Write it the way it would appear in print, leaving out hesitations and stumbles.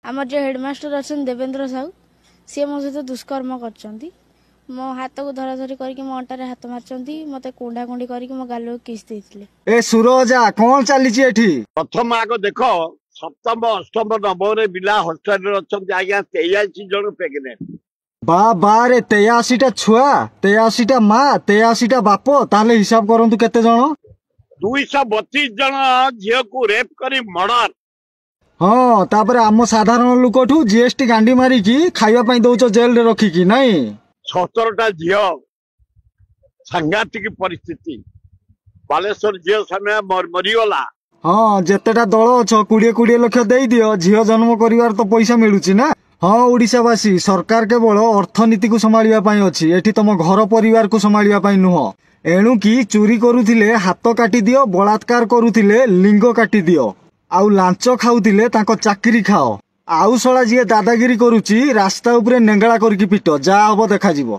ଆମର ଯିଏ ହେଡ଼ମାଷ୍ଟର ଅଛନ୍ତି ଦେବେନ୍ଦ୍ର ସାହୁ, ସିଏ ମୋ ସହିତ ଦୁଷ୍କର୍ମ କରିଛନ୍ତି। ମୋ ହାତକୁ ଧରାଧରି କରିକି ମୋ ଅଣ୍ଟାରେ ହାତ ମାରିଛନ୍ତି, ମୋତେ କୁଣ୍ଢା କୁଣ୍ଡି କରିକି ମୋ ଗାଲକୁ କିସ୍ ଦେଇଥିଲେ। ଏ ସୁରଜା, କଣ ଚାଲିଛି ଏଠି? ପ୍ରଥମ ଆଗ ଦେଖ, ସପ୍ତମ ଅଷ୍ଟମ ନବମରେ ପିଲା ହଷ୍ଟେଲରେ ଅଛନ୍ତି ଆଜ୍ଞା, 83 ଜଣ ପ୍ରେଗନେଣ୍ଟ। ବା ବାରେ, 83ଟା ଛୁଆ, 83ଟା ମା, 83ଟା ବାପ, ତାହେଲେ ହିସାବ କରନ୍ତୁ କେତେ ଜଣ? 232 ଜଣ ଝିଅକୁ ରେପ୍ କରି ମର୍ଡର। ହଁ, ତାପରେ ଆମ ସାଧାରଣ ଲୋକଠୁ ଜିଏସଟି ଗାଣ୍ଡି ମାରିକି ଖାଇବା ପାଇଁ ଦଉଛ ଜେଲରେ ରଖିକି, ନାଇଁ? 17ଟା ଝିଅ, ସାଂଘାତିକ ପରିସ୍ଥିତି। ବାଲେଶ୍ୱର ଝିଅ ସମୟ ମରିଗଲା। ହଁ, ଯେତେଟା ଦଳ ଅଛ 20 20 ଲକ୍ଷ ଦେଇଦିଅ, ଝିଅ ଜନ୍ମ କରିବାର ତ ପଇସା ମିଳୁଛି ନା। ହଁ ଓଡ଼ିଶାବାସୀ, ସରକାର କେବଳ ଅର୍ଥନୀତିକୁ ସମ୍ଭାଳିବା ପାଇଁ ଅଛି ଏଠି, ତମ ଘର ପରିବାରକୁ ସମ୍ଭାଳିବା ପାଇଁ ନୁହଁ। ଏଣୁ କି ଚୋରି କରୁଥିଲେ ହାତ କାଟିଦିଅ, ବଳାତ୍କାର କରୁଥିଲେ ଲିଙ୍ଗ କାଟିଦିଅ, ଆଉ ଲାଞ୍ଚ ଖାଉଥିଲେ ତାଙ୍କ ଚାକିରି ଖାଅ। ଆଉ ଶଳା ଯିଏ ଦାଦାଗିରି କରୁଛି ରାସ୍ତା ଉପରେ ନେଙ୍ଗଳା କରିକି ପିଟ, ଯାହା ହବ ଦେଖାଯିବ।